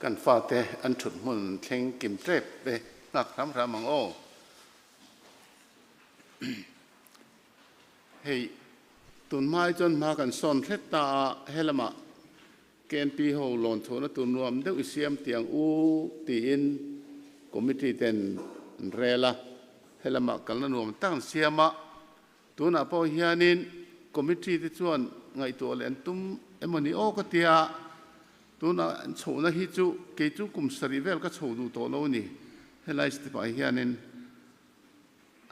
Kan fate an thut hmun thleng kim tep e, nghak hram hram ang aw. Hei, tun hma hi chuan hma kan sawn hret ta a, helamah KNP ho lawn chhuahna tur nuam deuh i siam tiang u tiin committee ten an rel a, helamah kalna nuam tak an siam a, tunah pawh hianin committee te chuan ngaihtuah leh an tum emawni aw ka tia, tunah an chhohna hi chu kei chu kum sarih vel ka chho duh tawh lo a ni, helai step ah hianin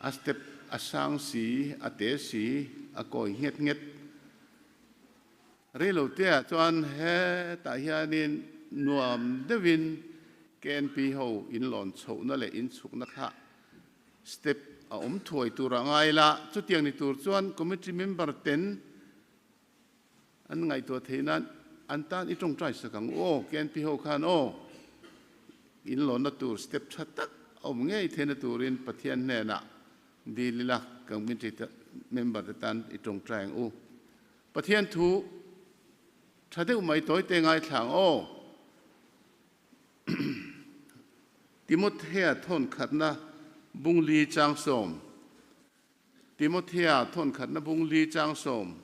a step a sang si, a te si, a kawi nghet nghet. Reilotea chuan hetah hianin nuam deuhin KNP ho inlawn chhohna leh inchhukna kha step a awm thuai tur a ngai la. Chutiang ni tur chuan committee member ten an ngaihtuah theih nan an tan i tawngtai sak ang u aw, KNP ho khan aw, inlawnna tur step tha tak a awm ngei theihna turin Pathian hnenah dil ila committee member te tan i tawngtai ang u. Pathian thu tha deuh mai tawi te ngaithla ang aw. Timothea thawn khatna bung li chang sawm Timothea thawn khatna bung li chang sawm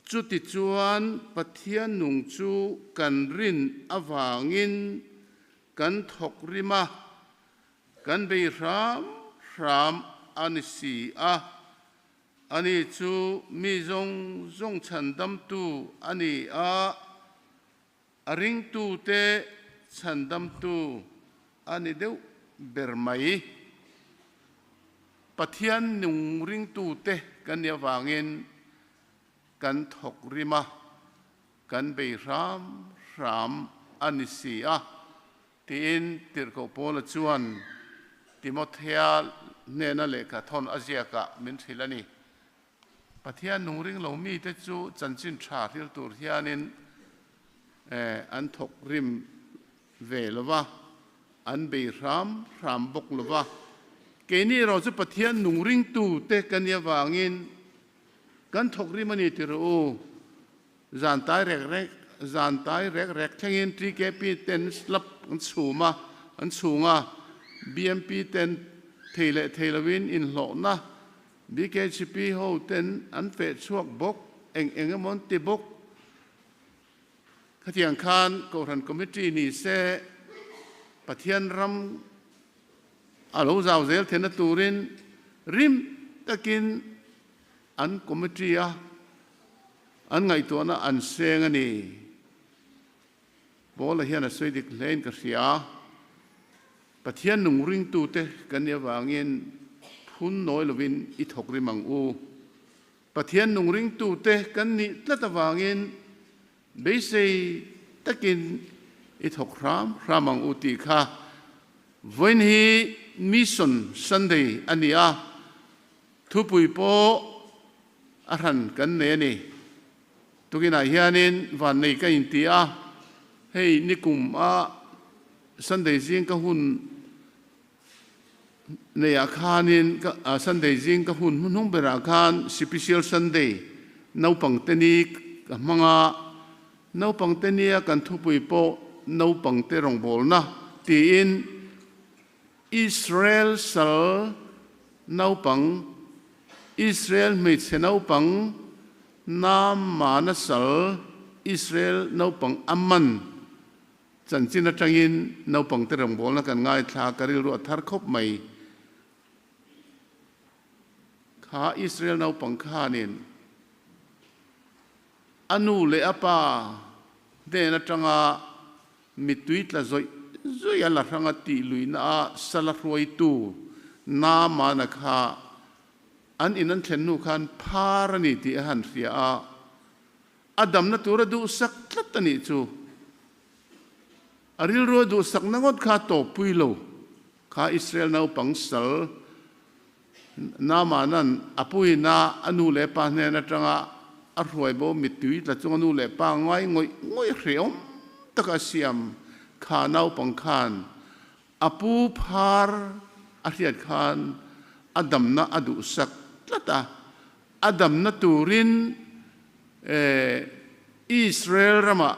Chutichuan Pathian nung chu kan rin avangin kan thawk rim a, kan bei hram hram a ni si a. Ani chu mi zawng zawng chhandamtu a ni a, a ringtute chhandamtu a ni deuh ber mai. Pathian nung ringtute kan nih avangin kan thawk rim a, kan bei hram hram a ni si a, Tiin Tirhkoh Paula chuan Timothea hnena lehkha thawn a ziakah min hrilh a ni. Pathian nung ring lo mite chu chanchin tha hril tur hianin an thawk rim ve lo va, an bei hram hram bawk lo va. Keini erawh chu Pathian nung ringtute ka nih avangin kan thawk rim a ni ti rawh u. Zan tai rek rek zan tai rek rek thlengin TKP ten slab an chhum a, an chhung a, BMP ten thei leh thei lovin inhlawhna BKCP ho ten an feh chhuak bawk, eng eng emaw an ti bawk. Khatiang khan Kohhran Committee ni se Pathian ram a lo zau zel theihna turin rim takin an committee a an ngaihtuahna an seng a ni. Paula hian a sawi dik hlein ka hria. Pathian nung ringtute kan nih avangin phun nawi lovin i thawk rim ang u. Pathian nung ringtute kan nih tlat avangin beisei takin i thawk hram hram ang u tih kha vawiin hi Mission Sunday a ni a, thupui pawh a hran kan nei a ni. Tukinah hianin vannei ka inti a, hei nikum a Sunday zing ka hun neiah khanin ka Sunday zing ka hun hnuhnung berah khan Sipisial Sunday naupangte ni ka hmang a, naupangte nia kan thupui pawh naupangte rawngbawlna tiin Israel sal naupang, Israel hmeichhe naupang, Naamana sal, Israel naupang a man chanchin atangin naupangte rawngbawlna kan ngaithla ka rilru a thar khawp mai. Kha Israel naupang khanin a nu leh a pa hnen atanga Mittui tla zawih zawih a la hrang a tih luihna a sala hruaitu Naamana kha an in an thlen hnu khan phar a ni tih a han hria a, a damna tur a duhsak tlat a nih chu. A rilru a duhsakna ngawt kha a tawppui lo kha Israel naupang sal Naamana'n a puina a nu leh pa hnen atanga a hruai bo mittui tla chung a nu leh pa ngai ngawih ngawih hrehawm taka a siam kha naupang khan a pu phar a hriat khan a damna a duhsak tlat a, a damna turin Israel ramah.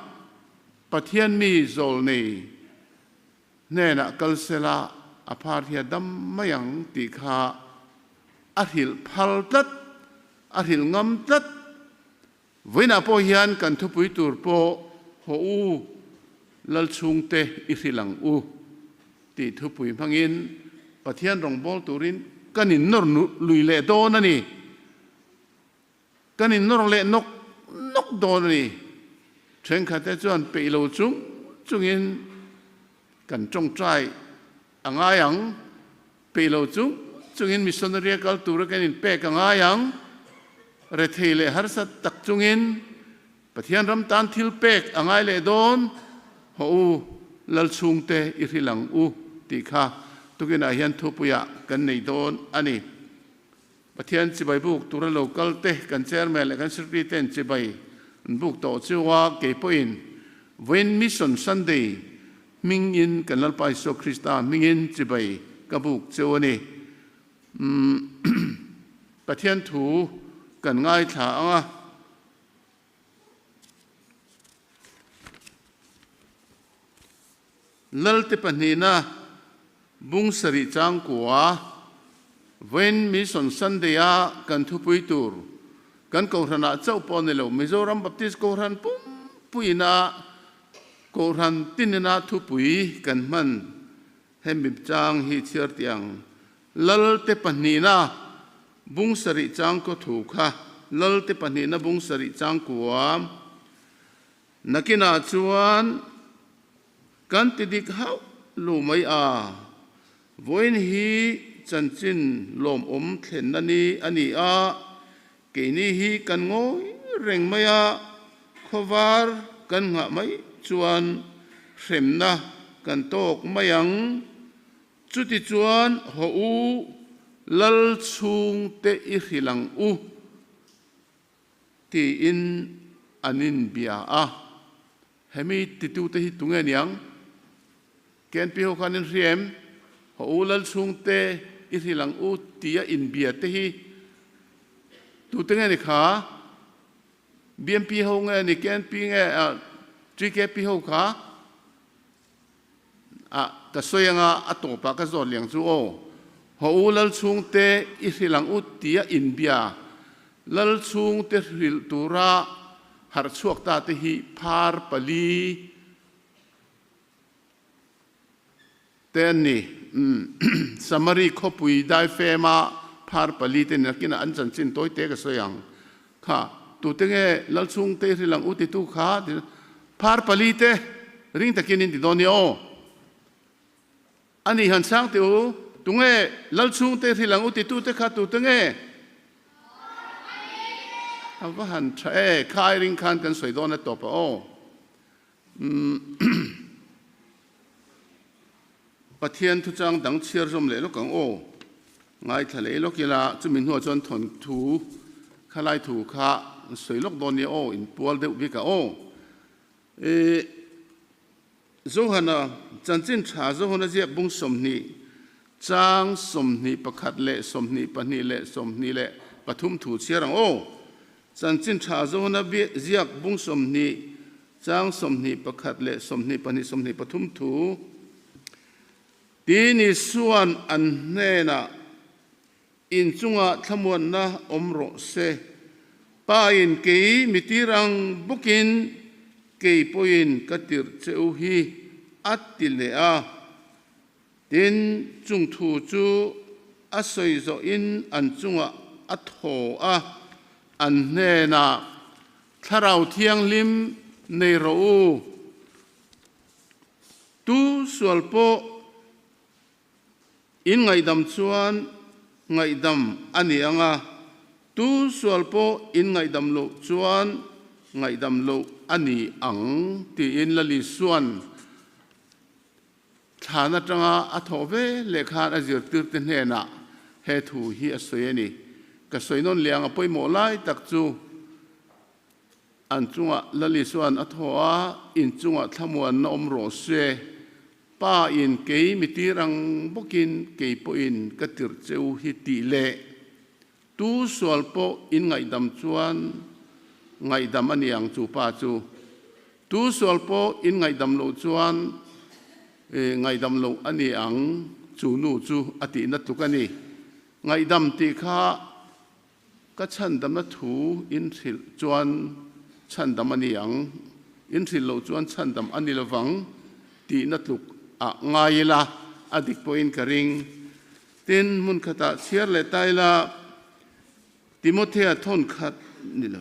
Pathian mi zawlnei hnenah kal sela a phar hi a dam mai ang tih kha a hrilh phal tlat, a hrilh ngam tlat. Vawiinah pawh hian kan thupui tur pawh haw u Lalchhungte i hrilh ang u tih thupui hmangin Pathian rawngbâwl turin kan innawr lui leh dawn a ni. Kan innawr leh nawk nawk dawn a ni. Thenkhatte chuan peih lo chung chungin kan tawngtai a ngai ang. Peih lo chung chungin missionary a kal tura kan inpek a ngai ang. Rethei leh harsa tak chungin Pathian ram tan thil pek a ngai leh dawn. Haw u, Lal chhungte i hrilh ang u tih kha tukinah hian thupuiah kan nei dawn a ni. Pathian chibai buk tura lo kal te kan chairman leh kan secretary ten chibai an buk tawh chu a, kei pawhin vawiin Mission Sunday hmingin kan Lalpa Isua Krista hmingin chibai ka buk cheu a ni. Pathian thu kan ngaithla ang a. Lalte pahnihna bung sarih changkua vawiin Mission Sunday-a kan thupui tur kan Kohhranah chauh pawh a ni lo, Mizoram Baptist Kohhran pumpuiina Kohhran tinina thupui kan hman hemi chang hi chhiar tih ang. Lalte pahnihna bung sarih changkaw thu kha Lalte pahnihna bung sarih changkua Nakinah chuan kan ti dik hauh lo mai a, vawiin hi chanchin lawmawm thlenna ni a ni a, keini hi kan ngawi reng mai a, khawvar kan nghah mai chuan hremna kan tawk mai ang. Chutichuan haw u lal chhungte i hrilh ang u. Tiin an inbia a. Hemi titute hi tunge niang? KNP ho khan in hria em? Haw u lal chhungte i hrilh ang u tia inbia te hi tute nge ni kha? BMP ho nge ni KNP nge TKP ho kha? A, ka sawi anga a tawpah ka zawt liang chu aw. Haw u lal chhungte i hrilh ang u tia inbia lal chhungte hrilh tura harh chhuak ta te hi phar pali te an ni. Samari khawpui daifema phar pali te ni nakinah an chanchin tawi te ka sawi ang kha. Tute nge lal chhungte i hrilh ang u titu kha phar pali te ring takin in ti dawn nia aw. A nih han chhang teh u, tunge lal chhungte hrilh ang u titute kha tute nge? A va han tha e, kha ai ring khan kan sawi dawn a tawp a aw. Pathian thuchang dang chhiar zawm leh lawk ang aw. Ngaithla leh lawk ila, chumi hnuah chuan thawnthu khalai thu kha sawi lawk dawn nia aw, inpual deuh bik a aw. E Johana chanchin tha Johana ziak bung 20 chang 21 leh 22 leh 23 thu chhiar ang aw. Chanchin tha Johana ziak bung 20 chang 21 leh 22 23 thu Tin Isuan an hnenah Inchungah thlamuanna awm rawh se. Pa in kei mi tir ang bawkin kei pawhin ka tirh che u hi a ti leh a. Tin, chung thu chu a sawi zawhin an chungah a thaw a, an hnenah, Thlarau Thianghlim nei rawh u, tu sual pawh In ngaihdam chuan ngaihdam a ni ang a, tu sual pawh in ngaihdam loh chuan ngaihdam loh a ni ang, tiin Lal Isua'n thlan atanga a thawh ve leh khan a zirtirte hnenah he thu hi a sawi a ni. Ka sawi nawn leh ang a pawimawh lai tak chu an chungah Lal Isua'n a thaw a, in chungah thlamuanna awm rawh se. Pa in kei mi tir ang bawkin kei pawhin ka tirh che u hi tih leh tu sual pawh in ngaihdam chuan ngaihdam a ni ang chu pa chu. Tu sual pawh in ngaihdam loh chuan ngaihdam loh a ni ang, chu nu chu a tihna tluk a ni. Ngaihdam tih kha ka chhandamna thu in hrilh chuan chhandam a ni ang, in hrilh loh chuan chhandam a ni lovang tihna tluk ah ngai ila a dik pawhin ka ring. Tin, hmun khatah chhiar leh ta ila Timothea thawn khat ni lo.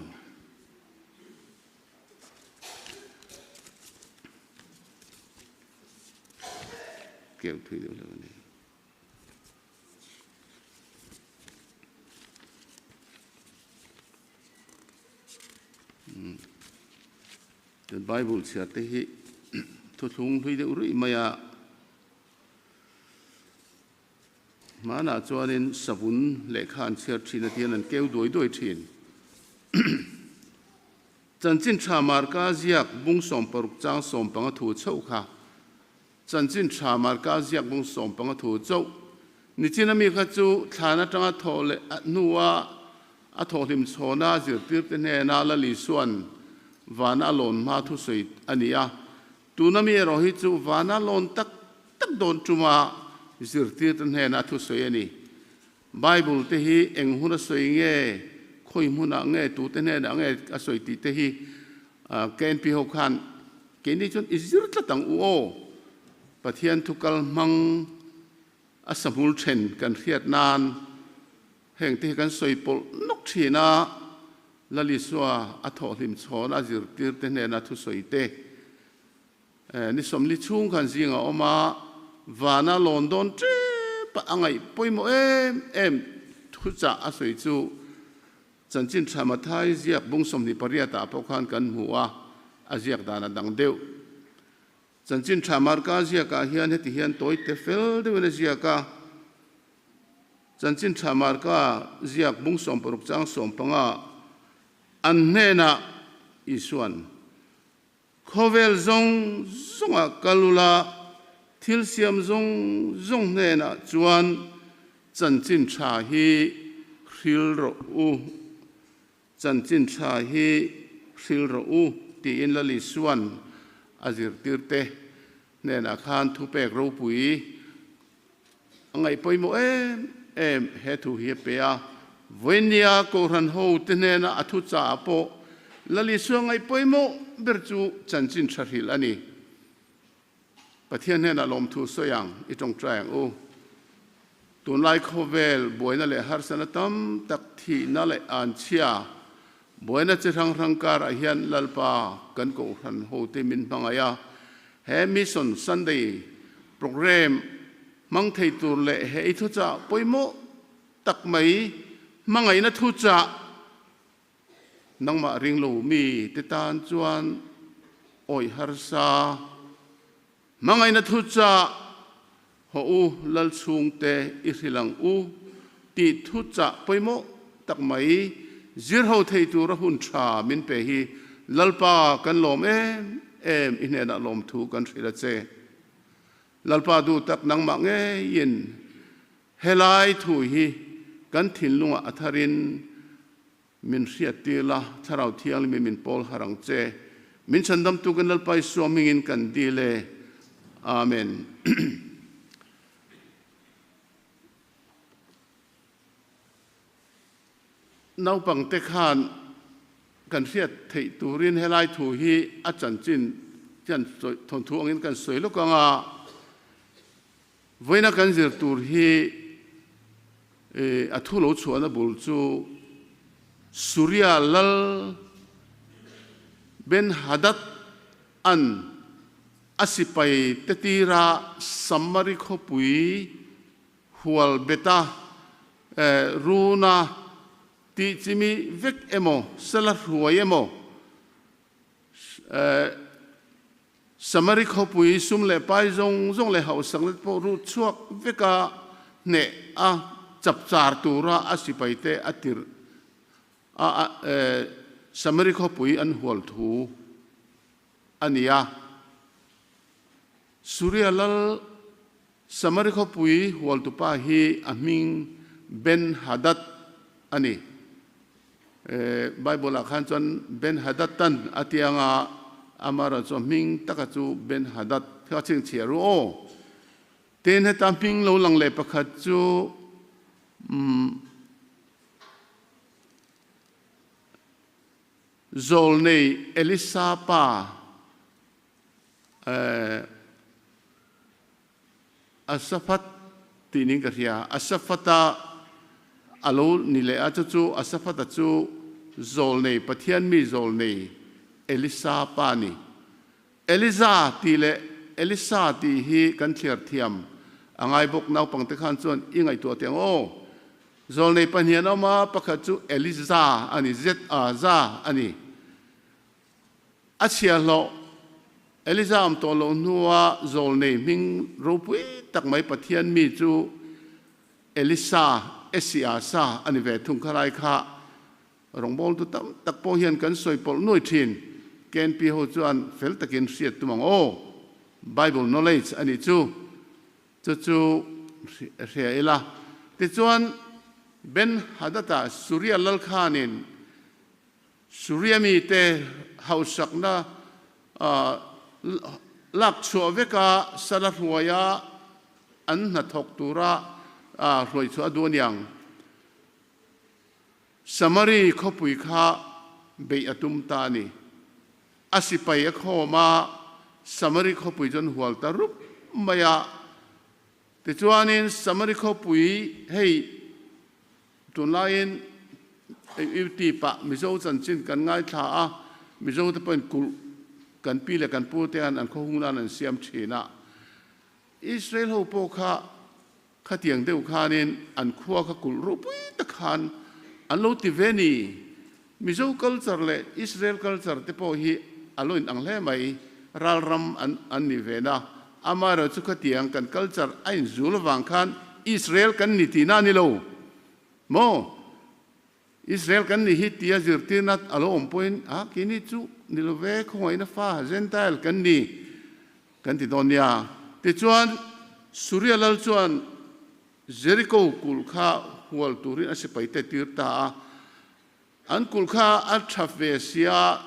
Keu thui deuh hlauh a ni. Kan Bible chhiar te hi thuthlung hlui deuh ruih mai a. Hmanah chuanin savun lehkha an chhiar thin a tihian an keu duai duai thin. Chanchin tha Marka ziak bung 16 chang 15 thu chauh kha Chanchin tha Marka ziak bung 15 thu chauh nichin ami kha chu thlan atanga thawh leh hnua a thawhhlim chhawna zirtirte hnena Lal Isua'n vana a lawn hma thusawi a ni a. Tuna mi erawh hi chu vana lawn tak tak dawn tuma zirtirte hnena thusawi a ni. Bible te hi eng hun a sawi nge, khawi hmunah nge, tute hnenah nge a sawi tih te hi KNP ho khan keini chuan i zir tlat ang u aw. Pathian thu kal hmang a sahmul then kan hriat nan heng te hi kan sawi pawlh nawk thin a, Lal Isua a thawhhlim chhawn a zirtirte hnena thusawi te Ni 40 chhung khan zing a awm a, vana lawn dawn tep a ngaih pawimawh em em thuchah a sawi chu Chanchin Tha Mathai ziak bung 28 ah pawh khan kan hmu a, a ziak dan a dang deuh. Chanchin Tha Marka ziakah hian heti hian tawi te fel deuhin a ziak a, Chanchin Tha Marka ziak bung 60 chang 15 an hnenah Isuan, Khawvel zawng zawngah kal ula, thil siam zawng zawng hnenah chuan chanchin tha hi hril rawh u, chanchin tha hi hril rawh u tiin Lal Isua'n a zirtirte hnenah khan thupek ropui a ngaih pawimawh em em he thu hi a pe a. Vawinia Kohhran hote hnena a thuchah pawh Lal Isua ngaih pawimawh ber chu chanchin tha hrilh a ni. Pathian hnenah lawmthu sawi ang, i tawngtai ang u. Tunlai khawvel buaina leh harsatna tam tak thihna leh anchhia buaina chi hrang hrang karah hian Lalpa kan Kohhran hote min hmangaih a, he Mission Sunday Programme hmang thei tur leh he i thuchah pawimawh tak mai hmangaihna thuchah nangmah ringlo mi te tan chuan awih harsa hmangaihna thuchah haw u lal chhungte i hrilh ang u tih thuchah pawimawh tak mai zirho thei tura hun tha min pe hi Lalpa kan lawm em em i hnenah lawmthu kan hrilh a che. Lalpa duh tak nangmah ngeiin helai thu hi kan thinlungah a tharin min hriattir la, Thlarau Thianghlim min pawl harh ang che. Min chhandamtu kan Lalpa Isua hmingin kan dil e. Amen. Naupangte khan kan hriat theih turin helai thu hi a chanchin hian thawnthu angin kan sawi lawk ang a, vawiina kan zir tur hi a thu lo chhuahna bul chu Suria lal Ben Hadad an a sipai te tira Samari khawpui Hual beta runa tih chimi vek emaw, sela hruai emaw, Samari khawpui sum leh pai zawng zawng leh hauhsakna te pawh rut chhuak veka hneh a chapchar tura a sipaite a tirh a, Samari khawpui an hual thu a ni a. Suria lal Samari khawpui hualtupa hi a hming Ben Hadad a ni. Bible-ah khan chuan Ben Hadad tan a ti anga Amaherawh chu a hming taka chu Ben-Hadad kha chhinchhiah ru aw. Tin, heta hming lo lang leh pakhat chu Zawlnei Elisa pa Asaphat tih niin ka hria. Asaphata a lo ni leh a, chu chu Asaphata chu Zawlnei, Pathian mi Zawlnei Elisa pa a ni. Eliza tih leh Elisa tih hi kan thliar thiam a ngai bawk. Naupangte khan chuan i ngaihtuah teh ang aw. Zawlnei pahnian a awm a, pakhat chu Eliza a ni, Z-a, za a ni. A chhiahhlawh Eliza awm tawh loh hnua zawlnei hming ropui tak mai Pathian mi chu Elisa, Esiasa, a ni ve thung. Khalai kha rawngbawltu tam tak pawh hian kan sawi pawlh nuai thin. KNP ho chuan fel takin hriat tum ang aw. Bible knowledge a nih chu. Chu chu hria ila. Tichuan Ben-Hadad-a Suria lal khanin Suria mite hausakna lak chhuah veka sala hruaia an hnathawk tura hruai chhuah a duh aniang. Samari khawpui kha beih a tum ta a ni. A sipai a khawm a, Samari khawpui chu an hual ta rup mai a. Tichuanin Samari khawpui hei Tunlaiin YouTube ah Mizo chanchin kan ngaithla a, Mizo te pawhin kulh kan pi leh kan pu te hian an khawhung nan an siam thin a. Israel ho pawh kha khatiang deuh khanin an khua kha kulh ropui tak khan an lo ti ve ni. Mizo culture leh Israel culture te pawh hi a lo inang hle mai, ralram an an ni ve na. Amaherawhchu chu khatiang kan culture a inzul avang khan Israel kan ni tihna a ni lo maw? Israel kan ni hi tia zirtirna a lo awm pawhin a keini chu ni lo ve, khawngaihna fa Gentile kan ni kan ti dawn nia. Tichuan Suria lal chuan Jericho kulh kha hual turin a sipaite tir ta a. An kulh kha a tha ve sia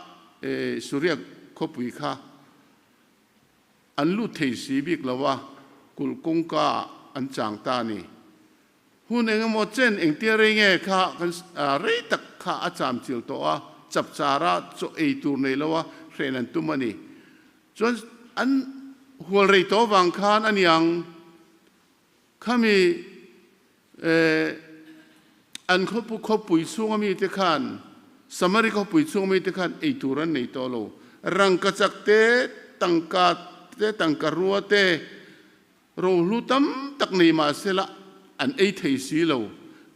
Suria khawpui kha an lut thei si bik lo a, kulh kawngka ah an chang ta a ni. Hun eng emaw chen engtia rei nge kha kan rei tak kha a cham chil tawh a, chapchara chaw ei tur nei lo a hren an tum a ni. Chuan an hual rei tawh avang khan a niang. Khami an khawpu khawpui chhunga mite khan, Samari khawpui chhunga mite khan ei tur an nei tawh lo. Rangkachak te, tangka te, tangka rua te, rohlu tam tak nei mah sela an ei thei si lo.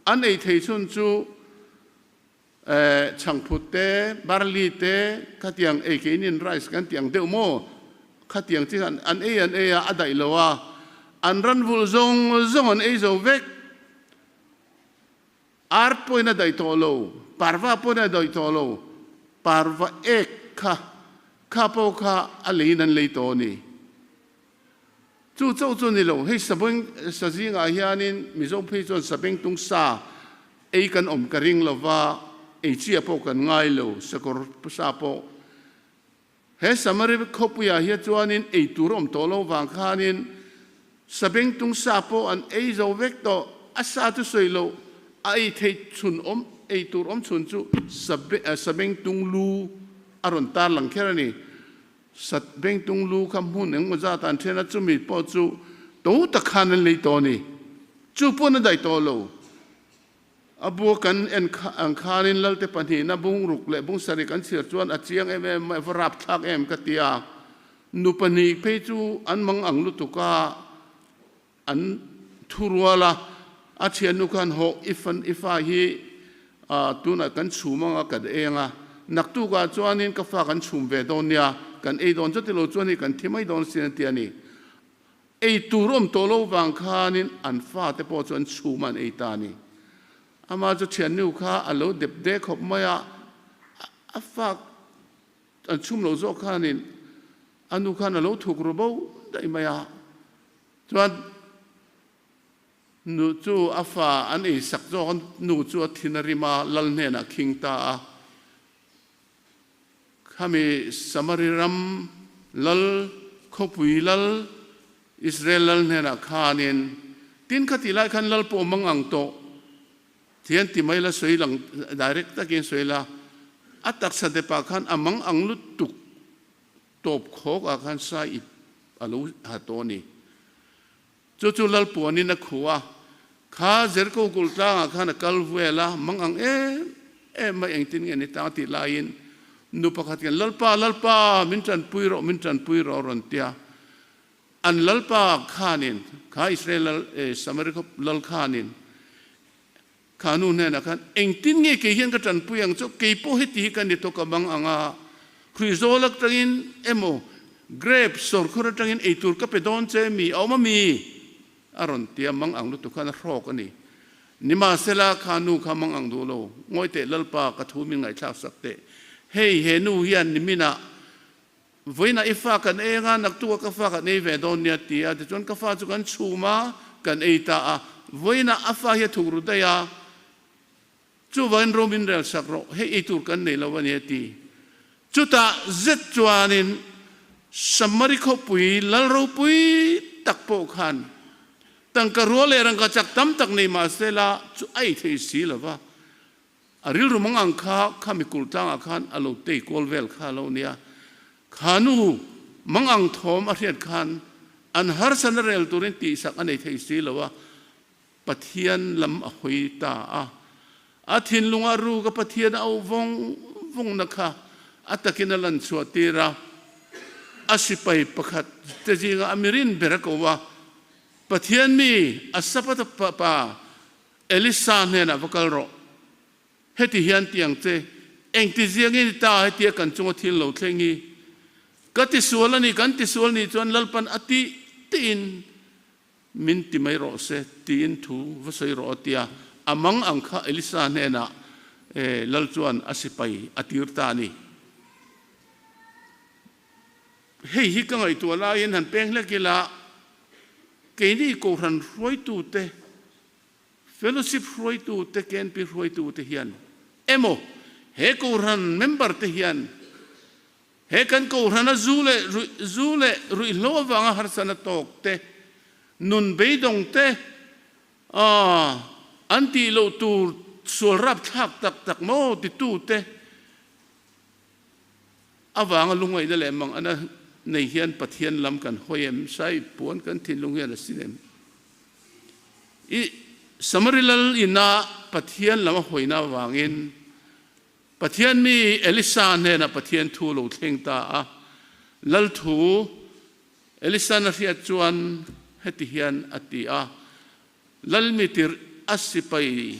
An ei thei chhun chu chhangphut te, barley te, khatiang ei keinin rice kan tih ang deuh maw? Khatiang chi khan an ei an ei a, a daih lo a, an ran vulh zawng zawng an ei zo vek. Ar pawhin a daih tawh lo, parva pawhin a daih tawh lo, parva ek kha, kha pawh kha a leiin an lei tawh a ni. Chu chauh chu a ni lo, hei sabeng sa zingah hianin Mizo phei chuan sabengtung sa ei kan awm ka ring lo va, ei chiah pawh kan ngai lo, sakawr sa pawh. He Samari khawpuiah hian chuanin ei tur a awm tawh lo vang khanin sabengtung sa pawh an ei zo vek tawh, a sa chu sawi loh, a ei theih chhun awm, ei tur awm chhun chu sabengtung lu a rawn tarlang kher a ni. Sat bengtung lu kha hmun engmaw zat an then a, chumi pawh chu to tak khan an lei tawh a ni. Chu pawn a daih tawh lo. A bu kan en ang khanin Lalte pahnihna bungruk leh bungsarih kan chhiar chuan a chiang em em mai, va rapthlak em ka ti a. Nu pahnih phei chu an mang ang lutuk a, an thu rual a, a thiannu khan hawh i fan i fa hi tunah kan chhum anga kan eng a, naktukah chuanin ka fa kan chhum ve dawn nia, kan ei dawn chuti lo chuan hei kan thi mai dawn sin a ti a ni. Ei tur awm tawh lo vang khanin an fate pawh chu an chhum a an ei ta a ni. Amah chu thiannu kha a lo dep dek khawp mai a, a fa an chhum lo zawk khanin a nu khan a lo thuk ru bo daih mai a. Chuan nu chu a fa an ei sak zawk a, nu chu a thin a rim a, lal hnenah a khing ta a. Khami Samari ram lal, khawpui lal, Israel lal hnenah khanin, Tin kha tih lai khan lal pawh mang ang tawh thian ti mai la sawi lang direct takin sawi la, a taksa depah khan a mang ang lutuk tawp khawk ah khan sai ip a lo ha tawh a ni. Chu chu lal puanin a khuh a, kha Jeriko kulh tlangah khan a kal vel a, mang ang em em mai engtin nge ni tang tih laiin nu pakhat hian Lalpa, Lalpa, min tanpui rawh, min tanpui rawh a rawn ti a. An Lalpa khanin, kha Israel lal, Samari khawp lal khanin kha nu hnenah khan engtin nge kei hian ka tanpui ang chu, kei pawh heti hi ka ni tawk a mang ang a, Hruizawl atangin emaw grape sawrkhur atangin eitur ka pe dawn che mi a awm a mi? A rawn ti a, mang ang lutuk khan a hrawk a ni. Nimahsela kha nu kha mang ang duh lo, ngawi teh Lalpa ka thu min ngaihthlak sak teh. Hei he nu hian niminah vawiinah i fa kan ei anga naktuka ka fa kan ei ve dawn nia ti a, tichuan ka fa chu kan chhum a, kan ei ta a, vawiinah a fa hi a thuk ru daih a, Chuvangin ro min rel sak rawh, hei ei tur kan nei lo a ni a ti. Chutah zet chuanin Samari khawpui lal ropui tak pawh khan tangka rual leh rangka chak tam tak nei mah se la chu a ei thei si lo va, a rilru mang ang kha khami kulh tlangah khan a lo tei kual vel kha a lo nia. Kha nu mang ang thawm a hriat khan an harsatna rel turin tihsak a nei thei si lo a, Pathian lam a hawi ta a, a thinlunga ruka Pathian a auh vawng vawngna kha a takin a lan chhuah tir a. A sipai pakhat te zinga a mirin ber a ko a, Pathian mi a Sabbath pa Elisa hnenah va kal rawh. Heti hian ti ang che, engti ziangin i ta hetia kan chunga thil lo thleng hi? Ka tisual a ni, kan tisual nih chuan Lalpan a tih tiin Min ti mai rawh se, tiin thu va sawi rawh a ti a. A mang ang kha Elisa hnenah lal chuan a sipai a tir ta a ni. Hei hi ka ngaihtuah laiin han peng hlek ila, keini Kohhran hruaitute, Fellowship hruaitute, KNP hruaitute hian emaw he Kohhran member te hian He kan Kohhrana zu leh ruih zu leh ruihhlo avanga harsatna tawk te, nun beidawng te, aah an tih loh tur sual rapthlak tak tak maw titu te avanga lungaihna leh mangana nei hian Pathian lam kan hawi em? Sai puan kan thinlung hian a sin em? I Samari lal ina Pathian lam a hawina avangin Pathian mi Elisa hnenah Pathian thu lo thleng ta a, Lal thu Elisa'n a hriat chuan heti hian a ti a, Lal mi tirh a sipai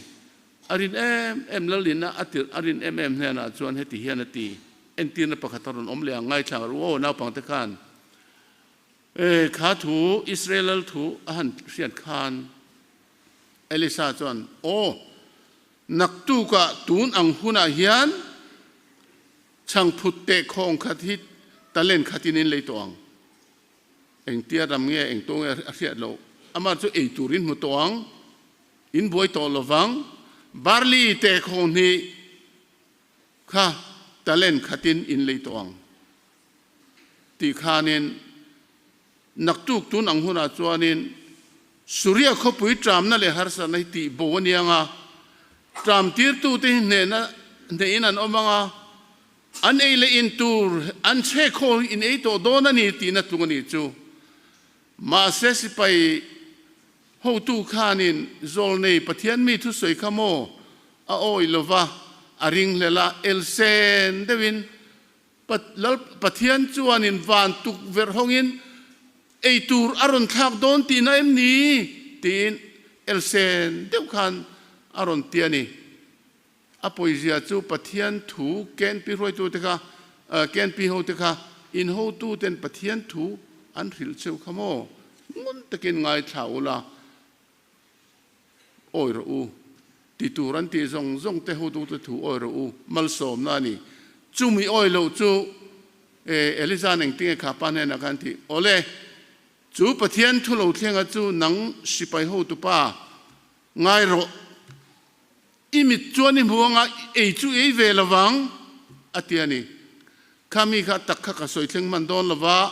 a rin em em, Lal ina a tirh a rin em em hnenah chuan heti hian a ti, Entirna pakhat a rawn awm leh ang, ngaithla ru aw naupangte khan. E, kha thu Israel Lal thu a han hriat khan Elisa chuan, Aw, Naktukah tun ang hunah hian chhangphut teh khawng khat hi talent khatin in lei tawh ang. Engtia ram nge eng tawh nge a hriat loh. Amah chu ei tur in hmu tawh ang, in buai tawh lovang. Barley teh khawng hnih kha talent khatin in lei tawh ang tih khanin Naktuk tun ang hunah chuanin Suria khawpui ṭamna leh harsatna hi tih bo a ni ang a, ṭam tirtute hi hnehna hnehin an awm ang a, an ei leh in tur an chhe khaw in ei tawh dawn a ni tihna tlung a nih chu. Mahse sipai hotu khanin Zawlnei Pathian mi thusawi kha maw a awih lova a ringhlel a, elsen deuhin Lal Pathian chuanin van tukverh hawngin ei tur a rawn thlak dawn tihna em ni? tiin elsen deuh khan a rawn ti a ni. A pawizia chu Pathian thu KNP hruaitute kha, KNP hote kha in hotuten Pathian thu an hrilh cheu kha maw? Ngun takin ngaithla ula. Awi rawh u, ti tur an tih zawng zawng te hotute thu awi rawh u, malsawmna a ni. Chumi awi loh chu e, Eliza'n engtinge kha pa hnenah khan ti, Awle, chu Pathian thu lo thlenga chu nang sipai hotupa ngai rawh, i mit chuan i hmu anga ei chu ei ve lovang, a ti a ni. Kha mi kha tak kha ka sawi thleng hman dawn lo va,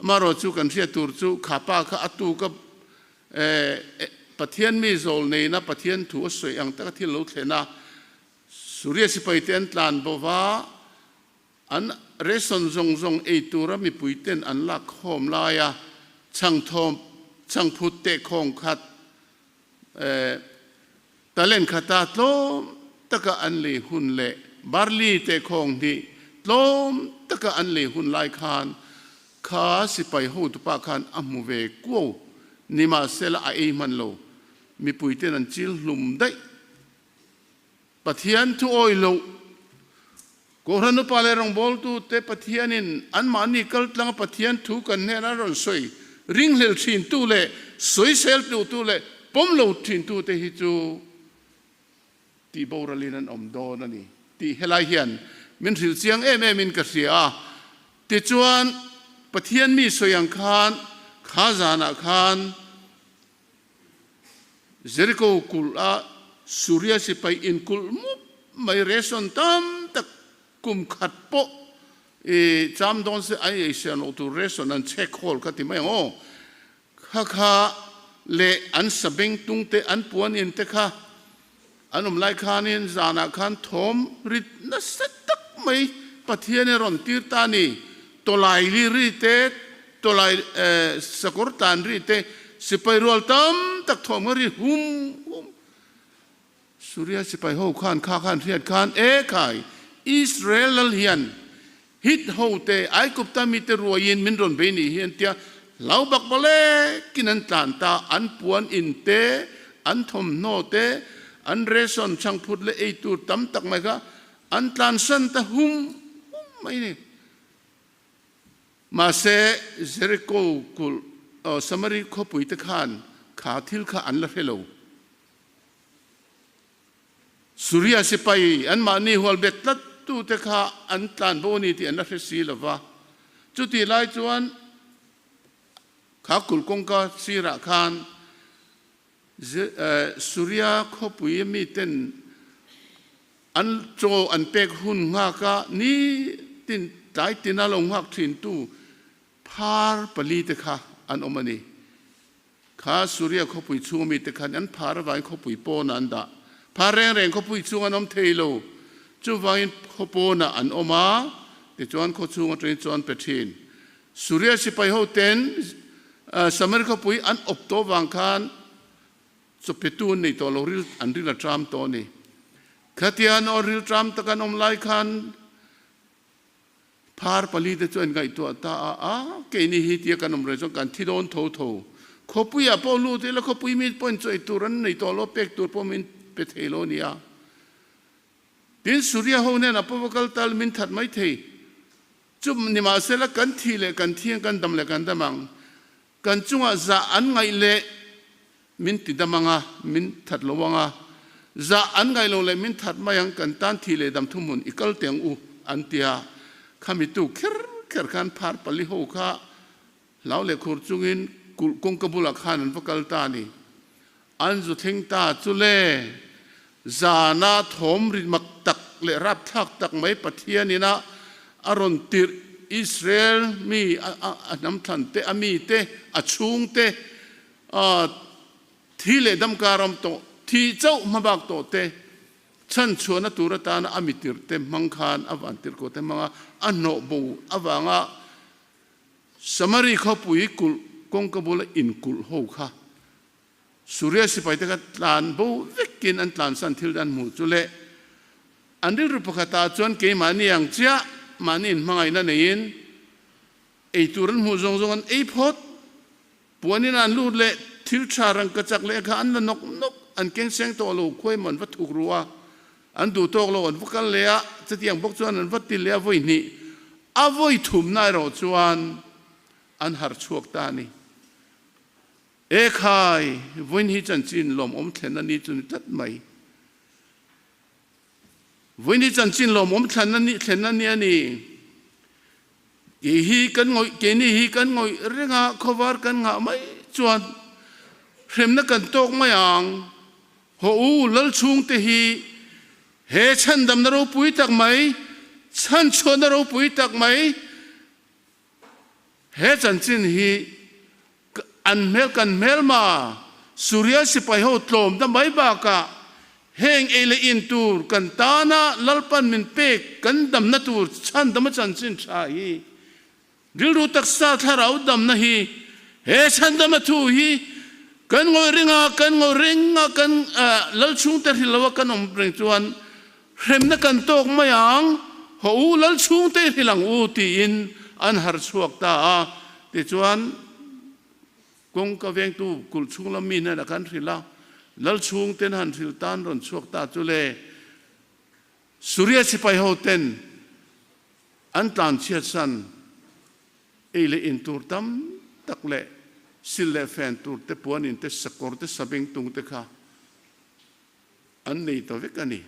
amaherawh chu kan hriat tur chu kha pa kha a tuk a Pathian mi zawl neina Pathian thu a sawi ang taka thil lo thlen a, Suria sipai te an tlan bo va, an ration zawng zawng ei tura mipui ten an lak khawm laia chhangthawm chhangphut teh khawng khat Talent khata tlawm taka an lei hun leh barley te khawng hnih tlawm taka an lei hun lai khan kha sipai hotupa khan a hmu ve kuau nimahsela a ei hman lo. Mipuiten an chil hlum daih. Pathian thu awih loh Kohhran upa leh rawngbawltute Pathianin anmahni kaltlanga Pathian thu kan hnenah rawn sawi ringhlel thintu leh sawisel tluhtu leh pawm lo thintute hi chu tih boralin an awm dawn a ni tih helai hian min hrilh chiang em emin ka hria a. Tichuan, Pathian mi sawi ang khan kha zanah khan Jeriko kulh a Suria sipai inkulh mup mai ration tam tak kum khat pawh i cham dawn se an ei siam loh tur ration an chhek hawl kha ti mai ang aw. Kha kha leh an sabeng tung te an puan in te kha an awm lai khanin zanah khan thawm rit nasa tak mai Pathian i rawn tir ta a ni. Tawlai li ri te, tawlai sakawr tlan ri te, sipai rual tam tak thawm kha ri hum hum. Suria sipai ho khan kha khan hriat khan, E khai, Israel lal hian Hit ho te, Aigupta mite ruaiin min rawn bei nih hi an tia, hlau bak bawlekin an tlan ta, an puan in te, an thawmhnaw te, an ration chhangphut leh ei tur tam tak mai kha an tlansan ta hum hum mai ni. Mahse, Jeriko kulh, Samari khawpui te khan kha thil kha an la hre lo. Suria sipai anmahni hual bet tlat tute kha an tlan bo a ni tih an la hre si lo va. Chutih lai chuan kha kulh kawngka sirah khan Suria khawpui miten an chaw an pek hun nghak a, nitin tlai tina lo nghak thintu phar palite kha an awm a ni. Kha Suria khawpui chhunga mite khan an phar avangin khawpui pawnah an dah. Phar reng reng khawpui chhunga an awm thei lo. Chuvangin khaw pawnah an awm a, tichuan khaw chhung atangin chuan pe thin. Suria sipai ho ten Samari khawpui an awp tawh vang khan chawpetu an nei tawh lo, ril an ril a tram tawh a ni. Khatia an aw ril tram taka an awm lai khan Phar palite chu an ngaihtuah ta a, a, keini hi tia kan awm reng chuan kan thi dawn tho tho. Khawpuiah pawh lut ila khawpui mi pawhin chawi tur an nei tawh lo, pek tur pawh min pe thei lo a nia. Tin, Suria ho hnenah pawh va kal tal min that mai thei. Chu nimahsela kan thi leh kan thi ang, kan dam leh kan dam ang. Kan chungah zah an ngaih leh min ti dam ang a, min that lo ang a, zah an ngaih lo leh min that mai ang, kan tan thih leh dam thuhmun i kal teh ang u, an ti a. Khami tu kher kher khan phar pali ho kha hlau leh khur chungin kulh kawngka bulah khan an va kal ta a ni. An zu thleng ta chu le, zana thawm ri mak tak leh rapthlak tak mai Pathian ina a rawn tirh Israel mi a hnam thlan te, a mi te, a chhung te, thi leh dam kar awm tawh, thih chauh hmabak tawh te, chhan chhuahna tur atana a mi tirh te hmang khan a van tirh ko te hmanga a hnawh bo avanga Samari khawpui kulh kawngka bula inkulh ho kha Suria sipaite kha tlan bo vekin an tlansan thil dan hmuh chu le. An rilru pakhatah chuan keimahni ang chiah mahni inhmangaihna neiin ei tur an hmuh zawng zawng an ei phawt. Puanin an lut leh thil tha rangkachak leh kha an la nawk nawk, an keng seng tawh lo, khuai maw an va thuk ru a, an duh tawk lo an va kal leh a, chutiang bawk chuan an va ti leh a vawi hnih, a vawi thumna erawh chuan an harh chhuak ta a ni. E khai, vawiin hi chanchin lawmawm thlenna ni chu ni tlat mai. Vawiin hi chanchin lawmawm thlenna ni thlenna ni a ni. Kei hi kan ngawih, keini hi kan ngawih reng a, khawvar kan nghah mai chuan hremna kan tawk mai ang. Haw u, lal chhungte hi he chhandamna ropui tak mai, Chhanchhuahna ropui tak mai he chanchin hi an hmel kan hmelma Suria sipai ho tlawmna mai bakah heng ei leh in tur kan tana Lalpan min pek kan damna tur chhandama chanchin tha hi Rilru taksa thlarau damna hi he chhandamna thu hi kan ngawih ring a, kan ngawih reng a, kan lal chhungte hril lo a kan awm reng chuan hremna kan tawk mai ang, haw u lal chhungte i hril ang u tiin an har chhuak ta a. Tichuan kawngka vengtu kulh chhung lam mi hnenah kan hrilh a, lal chhungten han hrilh tan rawn chhuak ta chu le Suria sipai ho ten An tlanchhiatsan ei leh in tur tam tak leh sil leh fen tur te, puan in te, sakawr te, sabengtung te kha an nei ta vek a ni.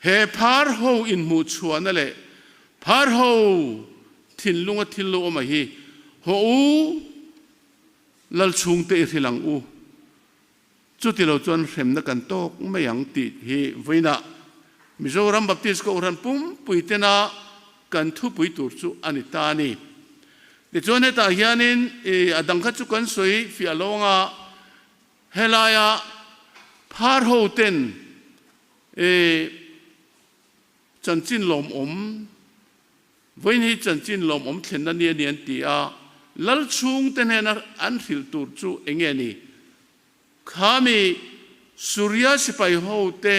He phar ho inhmuhchhuahna leh phar ho thinlunga thil lo awm a hi haw u, lal chhungte i hrilh ang u. Chutilo chuan hremna kan tawk mai ang tih hi vawiinah Mizoram Baptist Kohhran pumpui tena kan thupui tur chu a ni ta a ni. Tichuan hetah hianin a dang kha chu kan sawi fiah lo anga helaia phar ho ten chanchin lawmawm vawiin hi chanchin lawmawm thlenna ni a ni an ti a, lal chhungte hnena an hrilh tur chu eng nge ni? Khami Suria sipai hote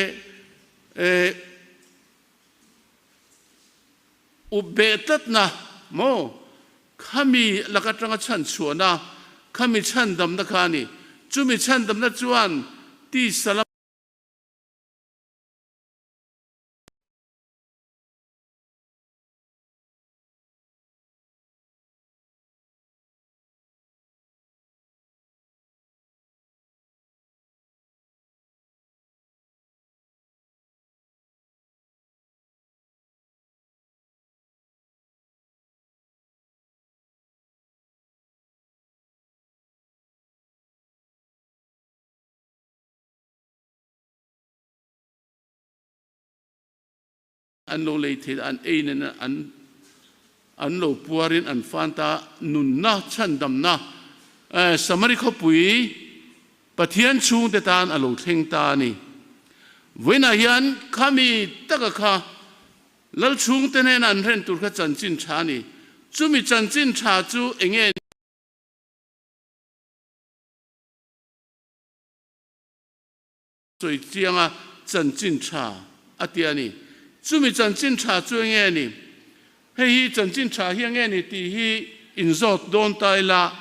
up beh tlatna maw khami lak atanga chhanchhuahna, khami chhandamna kha a ni. Chumi chhandamna chuan tisa lam. An lo lei thei an ei nen an an lo puarin an fan ta nunna chhandamna Samari khawpui Pathian chhungte tan a lo thleng ta a ni. Vawiinah hian khami taka kha Lal chhungte hnena an hren tur kha chanchin tha a ni. Chumi chanchin tha chu enge Sawi chianga chanchin tha a ti a ni. Chumi chanchin tha chu enge a ni? Hei hi chanchin tha hi enge ni tih hi inzawt dawn ta ila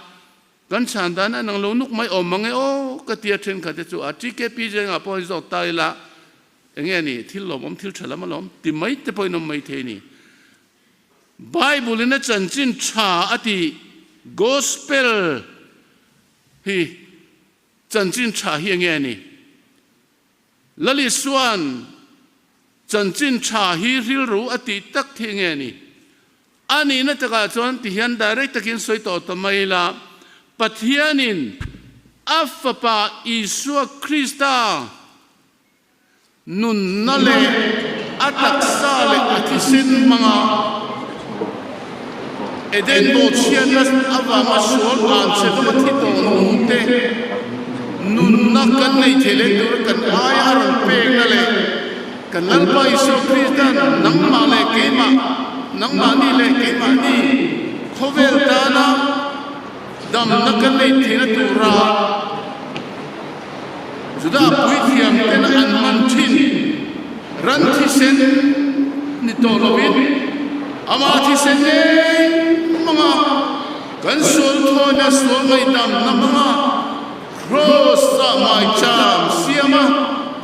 kan chhan dan a nang lo nuk mai awm mang e aw ka tia thenkhat te chu a TKP zengah pawh inzawt ta ila enge ni thil lawmawm thil tha lam alawm ti mai te pawhin awm mai thei a ni. Bible in a chanchin tha a tih Gospel hi Chanchin tha hi enge a ni? Lal Isua'n chanchin tha hi rilru a tih tak hi enge a ni? A nihna takah chuan ti hian direct takin sawi tawh ta mai ila, Pathianin a Fapa Isua Krista Nunna leh a taksa leh a thisen hmanga Eden bawhchhiatna avanga sual an che lawma thi tawh nute nunna kan nei thei leh tura kan aia a rawn pekna leh kan Lalpa Isua Krista'n nangmah leh keimah, nangmahni leh keimahni khawvel tana damna kan nei theihna tura Juda puithiam ten an hman thin ran thisen ni tawh lovin ama thisen ngei hmanga kan sual thawina sual ngaihdamna hmanga Kraws ah maicham siam a,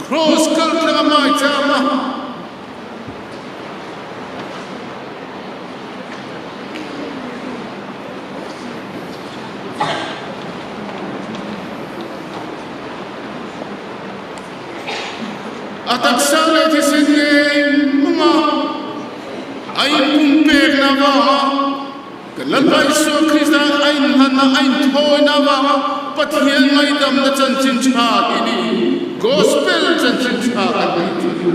Kraws kal thlanga maicham a. A taksa leh thisen ngei hmanga a inpumpekna avanga kan Lalpa Isua Krista a inhlanna, a inthawina avanga Pathian ngaihdamna chanchin tha tih ni Gospel chanchin tha kan tih chu.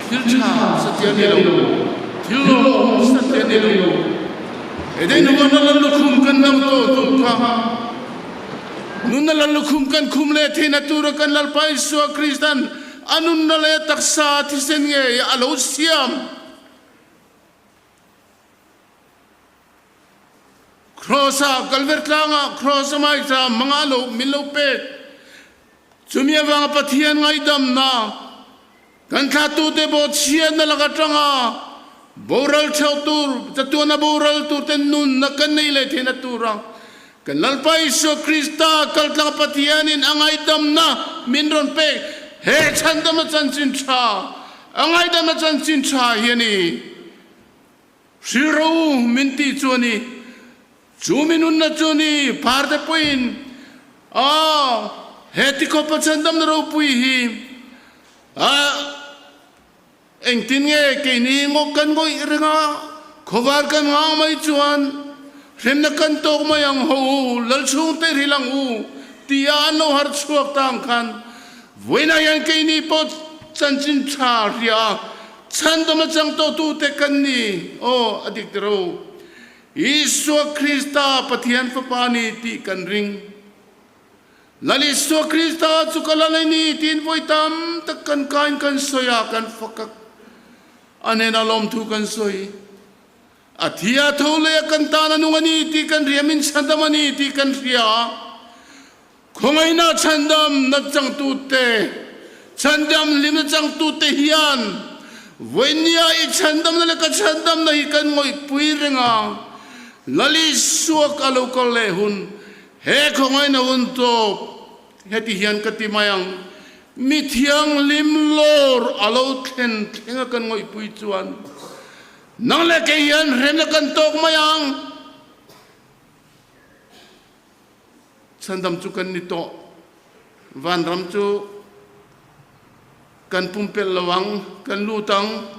Thil tha satliah ni lo, thil lawmawm satliah ni lo. Eden huana lal lukhum kan lo tawh tur kha nunna lal lukhum kan khum leh theihna tura kan Lalpa Isua Kristan a nunna leh a taksa a thisen ngei a lo siam. Kraws-ah, Kalver tlangah kraws a hmaitha hmanga lo min lo pek. Chumi avanga Pathian ngaihdamna kan thlahtute pawh chhiatna lak atanga boral theuh tur, chatuana boral turte nunna kan nei leh theihna tura kan Lalpa Isua Krista kaltlang Pathianin a ngaihdamna min rawn pek he chhandamna chanchin tha, a ngaihdamna chanchin tha hi a ni. Hrilro min tih chu a ni. Chu mi nunna chu ni pharte pawhin a he tikhawp a chhandamna ropui hi a engtin nge keini ngawk kan ngawih reng a, khawvar kan ngang mai chuan hremna kan tawk mai ang ho u, lal chhungte hrilh ang u tia an lo har chhuak ta ang khan vawiinah hian keini pawh chanchin tha hria a Chhandam a chang tawhtute kan ni. Aw, a dik tiro. Isua Krista Pathian Fapa a ni tih kan ring. Lal Isua Krista chu ka lal a ni tiin vawi tam tak kan kain kan sawi a, kan fak a, a hnenah lawmthu kan sawi. A thi a tho leh a kan tan a nung a ni tih kan hria, min chhandam a ni tih kan hria a. Khawngaihna chhandam na changtute, chhandam hlimna changtute hian vawinia i chhandamna leh ka chhandamna hi kan ngawihpui reng a. Lal Isua ka lo kal leh hun, he khawngaihna hun tawp heti hian ka ti mai ang, mi thianghlim lawr a lo thlen thlenga kan ngawihpui chuan nang leh kei hian hremna kan tawk mai ang. Chhandam chu kan ni tawh. Vanram chu kan pumpelh lo ang, kan lut ang.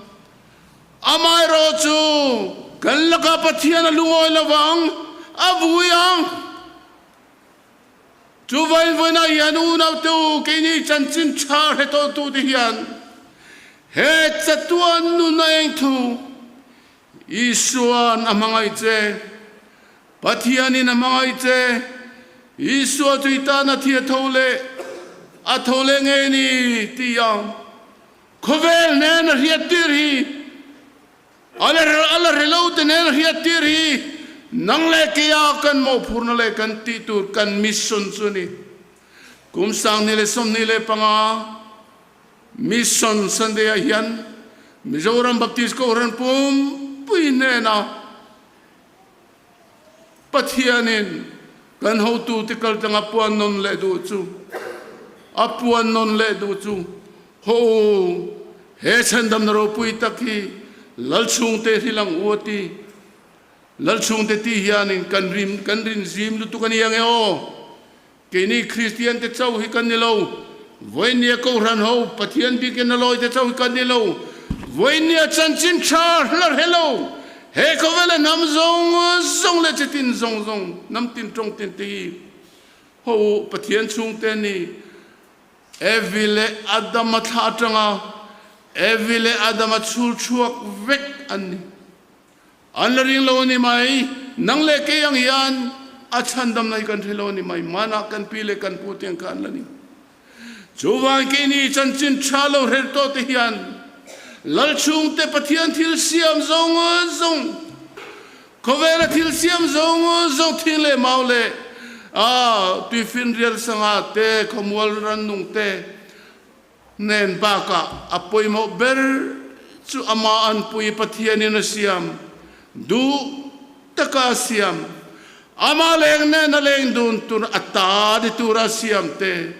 Amaherawhchu kan lakah Pathian a lungawi lo vang, a vui ang. Chu vainvawiinah hian unaute u, keini chanchin tha hre tawhtute hian he chatuan nun a eng thu Isua'n a hmangaih che. Pathianin a hmangaih che. Isua chu i tan a thi a tho leh a tho leh ngei ni ti ang. Khawvel nen a hriattir hi, a la hre lo te nen a hriattir hi nang leh keia kan mawhphurna leh kan tih tur kan mission chu a ni. Kum 2025 Mission Sunday ah hian Mizoram Baptist Kohhran pumpui hnenah Pathianin kan hotute kaltlang a puan nawn leh duh chu, a puan nawn leh duh chu, Haw u, he chhandamna ropui tak hi Lal chhungte hrilh ang u a ti. Lal chhungte tih hianin kan rim, kan rin zim lutuk a ni ang e aw. Keini Kristiante chauh hi kan ni lo, vawinia Kohhran ho Pathian bikin a lawite chauh hi kan ni lo, vawinia chanchin tha hla hre lo, he khawvela hnam zawng zawng leh chitin zawng zawng, hnam tin tawng tin te hi ho u Pathian chhungte ni. Evi leh Adama thla atanga Evi leh Adama chhul chhuak vek an ni. An la ring lo a ni mai. Nang leh kei ang hian a chhandamna hi kan hre lo a ni mai. Hmanah kan pi leh kan pu te ang kha an la ni. Chuvang keini chanchin tha lo hrer tawh te hian Lal chhungte Pathian thil siam zawng zawng, khawvela thil siam zawng zawng thing leh mau leh a tuifinrial sangha te, khawmual rannung te, Hnen bakah a pawimawh ber chu amah anpui Pathianin a siam, duh taka a siam, amah leng nen a leng dun tur a ta ni tura a siam te,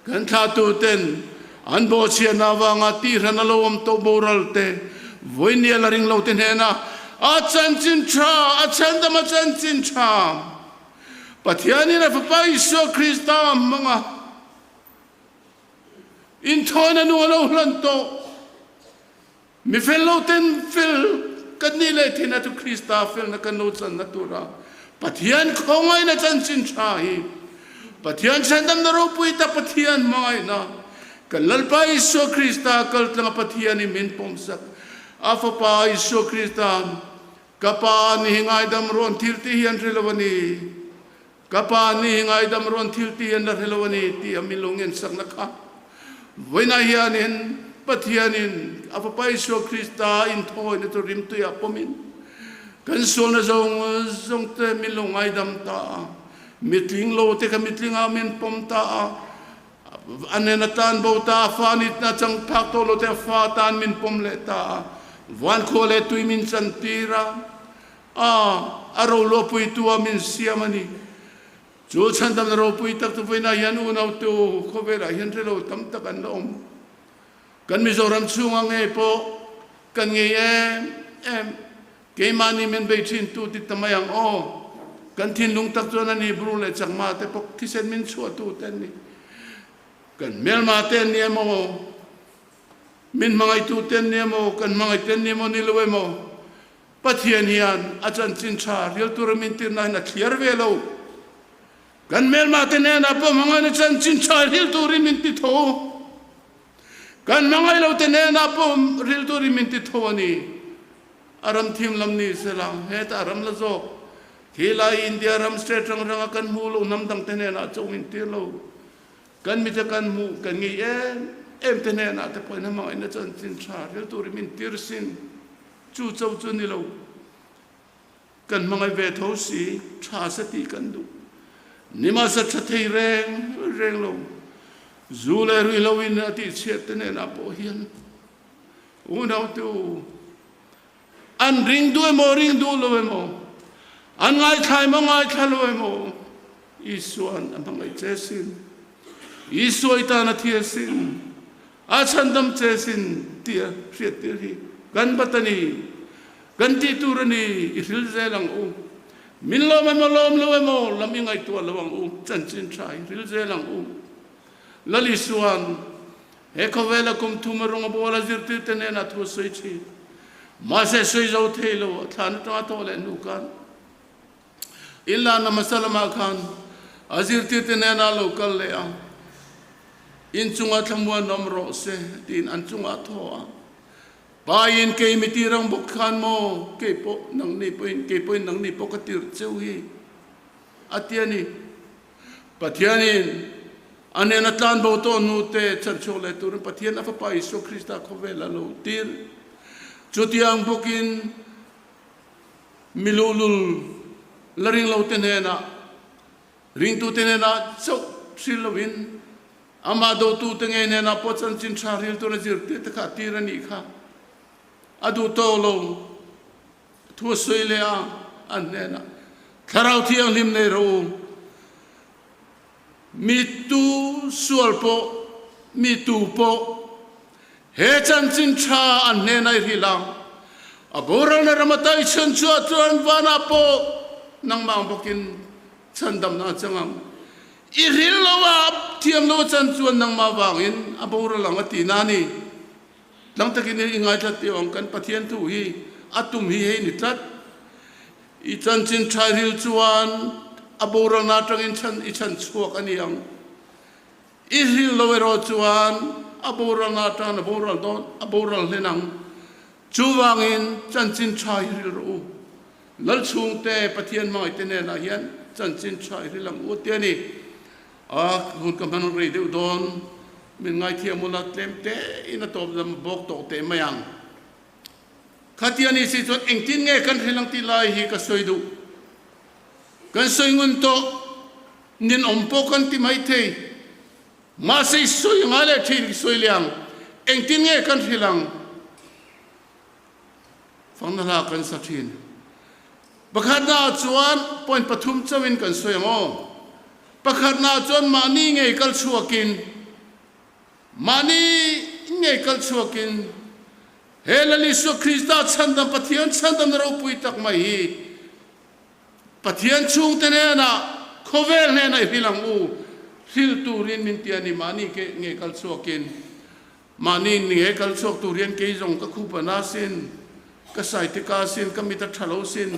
kan thlahtuten an bawhchhiahna avanga tihran a lo awm tawh boral te, vawinia la ring lo te hnena a chanchin tha, a chhandam a chanchin tha, Pathianin a Fapa Isua Krista a hmang a. Inthawina nu a lo hlan tawh. Mi fel lo ten fel kan nih leh thin a chu Krista felna kan lo channa tura Pathian khawngaihna chanchin tha hi Pathian chhandamna ropui tak Pathian hmangaihna. Kan Lalpa Isua Krista kaltlanga Pathianin min pawmsak a Fapa Isua Krista, Ka Pa ni hi ngaidam rawn thil tih hi an hre lo a ni, ka Pa ni hi ngaidam rawn thil tih hi an la hre lo a ni tih a min lo ngensakna kha vawiinah hianin Pathianin a Fapa Isua Krista inthawina chu rimtuiah pawmin kan sualna zawng zawng te min lo ngaidam ta a, mitling lo te kha mitlingah min pawm ta a, A nen a tan bo ta, a fa nitna chang phak tawh lo te a fa tan min pawm leh ta a, van khua leh tui min chan tir a, a a roluahpui tu ah min siam a ni. Chu chhandamna ropui tak chu vawiinah hian unautu khawvelah hian hrelo tam tak an la awm. Kan Mizoram chhunga ngei pawh kan ngei em em. Keimahni min bei thin tu ti ta mai ang aw. Kan thinlung tak chuan a ni Bru leh Chakma te pawh thisen min chhuah tu te an ni. Kan hmelma te an ni emaw, min hmangaih tu te an ni emaw, kan hmangaih te an ni emaw ni lo emaw, Pathian hian a chanchin tha rial tura min tirna hian a thliar ve lo. Kan hmelma te hnenah pawh hmangaihna chanchin tha ril turin min ti tho. Kan hmangaih lo te hnenah pawh ril turin min ti tho a ni. A ram thim lam ni sela, hetah a ram la zawk. Khi lai India ram state rang ranga kan hmuh loh hnam dang te hnenah chauh min tir lo. Kan mite kan hmuh, kan ngei em em te hnenah te pawhin a hmangaihna chanchin tha ril turin min tir sin. Chu chauh chu ni lo. Kan hmangaih ve tho si, tha se tih kan duh. Nimahse tha thei reng reng lo. Zu leh ruihhlo in a tihchhiat te hnenah pawh hian unautu an ring duh emaw ring duh lo emaw, an ngaithla emaw ngaithla lo emaw, Isua'n a hmangaih che sin, Isua i tan a thi asin, A chhandam che sin tih a hriattir hi kan bat a ni. Kan tih tur a ni, i hril zel ang u. Min lawm emaw lawm lo emaw lam i ngaihtuah lo ang u, chanchin tha i hril zel ang u. Lal Isua'n he khawvela kum thum a rawng a bawl a zirtirte hnenah thu a sawi thin. Mahse sawi zo thei lo, a thlan atanga thawh leh hnu khan Inlana hmasa lamah khan a zirtirte hnenah a lo kal leh a, In chungah thlamuan awm rawh se, tiin an chungah a thaw a. Pain kei mi tir ang bawk khan maw, kei pawh nangni pawhin, kei pawhin nangni pawh ka tir cheu hi, a ti a ni. Pathianin a hnena tlan bo tawh hnute chhanchhuak leh turin Pathian a Fapa Isua Krista khawvel a lo tir. Chutiang bawkin Mi luhlul la ring lote hnenah, ringtute hnenah chauh hril loin amah dotute ngei hnenah pawh chanchin tha hril tura zirtirte kha a tir a nih kha. A duh tawk lo thu a sawi leh a, an hnenah, Thlarau Thianghlim nei rawh u, mi tu sual pawh, mi tu pawh he chanchin tha an hnenah i hrilh ang. A boralna ram ata i chhan chhuah chuan vanah pawh nangmah ang bawkin chhandamna a chang ang. I hrilh lo a, thiam lo a chan chuan nangmah vangin a boral ang a ti na a ni. Tlang takin i ngaithla tih ang kan Pathian thu hi a tum hi hei ni tlat. I chanchin tha ril chuan a boralna atangin chhan i chhan chhuak a ni ang. I hril lo erawh chuan a boralna atangin a boral dawn, a boral hlen ang. Chuvangin chanchin tha hi hril rawh u. Lal chhungte Pathian hmangaihte hnenah hian chanchin tha i hril ang u ti a ni. A hun ka hman rei deuh dawn, min ngaithiam ula tlem tein a tawp lam bawk tawh teh mai ang. Khatia ni si chuan engtin nge kan hril ang tih lai hi ka sawi duh. Kan sawi ngun tawh, ninawm pawh kan ti mai thei. Mahse i sawi ngai leh thin i sawi leh ang, engtin nge kan hril ang? Fangna hla kan sa thin. Pakhatnaah chuan point pathum chauhin kan sawi ang aw. Pakhatnaah chuan mahni ngei kal chhuakin, Mahni ngei kal chhuakin he Lal Isua Krista chhandam Pathian chhandamna ropui tak mai hi Pathian chhungte hnenah khawvel hnenah i hril ang u, hril turin min ti a ni. Mahni ngei kal chhuakin, mahni ngei kal chhuak tur hian kei zawng ka khup a na sin, ka saitika sin, ka mit a tha lo sin,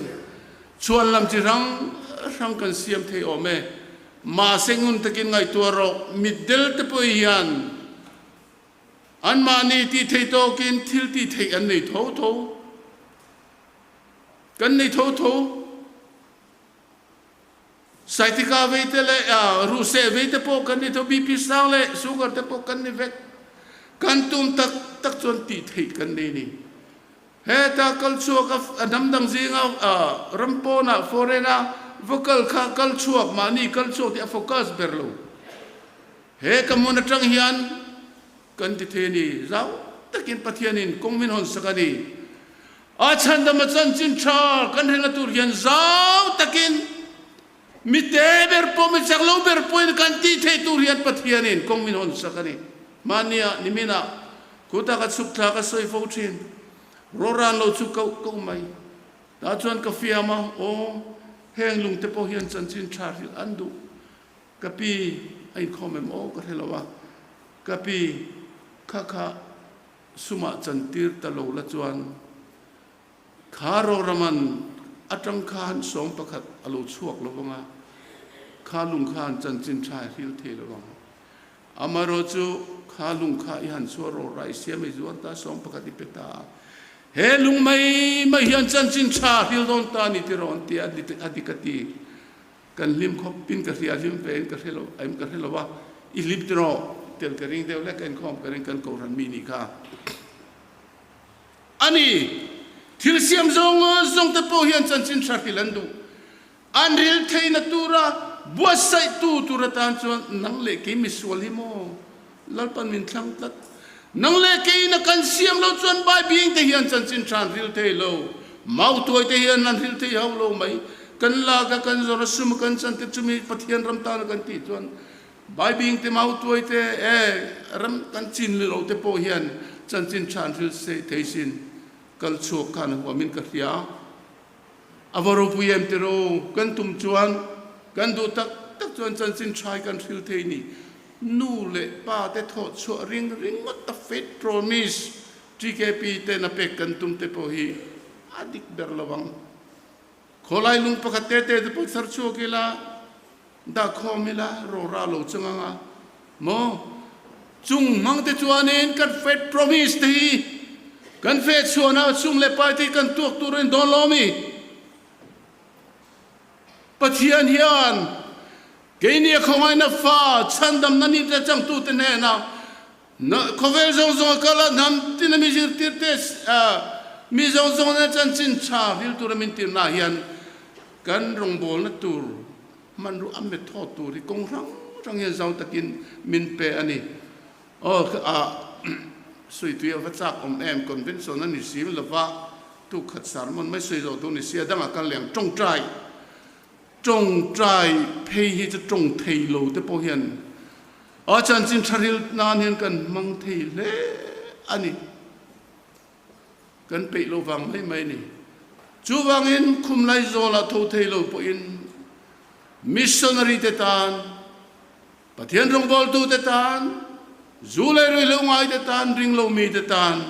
chhuan lam chi hrang hrang kan siam thei awm e. Mahse ngun takin ngaihtuah rawh, mitdel te pawh hian. Anmahni tih theih tawkin thil tih theih an nei tho tho. Kan nei tho tho. Saitika vei te leh ruhseh vei te pawh kan ni tho, BP sang leh sugar te pawh kan ni vek. Kan tum tak tak chuan tih theih kan nei ni. Heta kal chhuak a hnam dang zinga ram pawnah foreign a va kal kha kal chhuak mahni kal chhuak tih a focus ber lo. He ka hmun atang hian kan ti thei a ni. Zau takin Pathianin kawng min hawn sak a ni. A chhandama chanchin tha kan hrelna tur hian zau takin mi te ber pawh mi chak lo ber pawhin kan tih theih tur hian Pathianin kawng min hawn sak a ni. Hmania niminah khuta ka chhuk thla ka sawi fo thin. Rawran lo chu koh koh mai. Tah chuan ka fiam a, aw heng lungte pawh hian chanchin tha hrilh an duh. Ka pi a inkhawm em aw ka hre lo a, ka pi kha kha sumah chantir ta lo la chuan kha Roraman atang khan 11 a lo chhuak lo vang a, kha lung khan chanchin tha i hril thei lo vang. Amaherawhchu kha lung kha i han chhuah rawh ra i siam i zuar ta 11 i pe ta a, he lung mai mai hian chanchin tha hril dawn ta a ni tiraw an ti a, a dik a ti. Kan hlim khawp in ka hria, hlim ve in ka hre lo, aim ka hre lo a, i hlim tiraw? Tel ka ring deuh lek a inkhawm ka ring kan kohhran mi nih kha a ni. Thil siam zawng zawng te pawh hian chanchin tha hril an duh. An ril theihna tura buatsaih tu tur atan chuan nang leh kei misual hi maw Lalpan min thlang tlat. Nang leh keiin a kan siam lo chuan Baibing te hian chanchin tha an hril thei lo. Mautuai te hian an hril thei hauh lo mai. Kan lak a, kan zawr a, sum a kan chan te chumi Pathian ram tan a kan tih chuan Baibing te, mautuai te, e ram kan chin lo te pawh hian chanchin tha an hril thei sin. Kal chhuak khan a huamin ka hria. A va ropui em tiraw? Kan tum chuan kan duh tak tak chuan chanchin tha hi kan hril thei ni. Nu leh pa te thawh chhuah ring ringawt a faith promise TKP ten a pek kan tum te pawh hi a dik ber lo ang. Khawlai lung pakhat te te te pawh chhar chhuak ila Dah khawm ila rawra lo chang anga maw? Chung hmang te chuanin kan faith promise te hi kan feh chhuahna sum leh pai te hi kan tuak tur a ni dawn lo mi? Pathian hian keini a khawngaihna fa chhandamna ni te changtute hnenah Khawvel zawng zawng a kal a, hnam tina mi zirtir te mi zawng zawng nena chanchin tha hril tura min tirna ah hian kan rawngbawlna tur hmanrua a method tur hi kawng hrang hrang hian zau takin min pe a ni. Aw suitui a va chak awm em, convention a ni sim lova tuk khat sermon mai sawi zawh tur ni sia dangah kal leh ang tawngtai Tawngtai phei hi chu tawng thei lo te pawh hian a chanchin tha ril nan hian kan hmang thei hle a ni. Kan peih lo vang mai mai a ni. Chuvangin khum lai zawlah tho thei lo pawhin missionary te tan, Pathian rawngbawltu te tan, zu leh ruihhlo ngai te tan, ringlo mi te tan,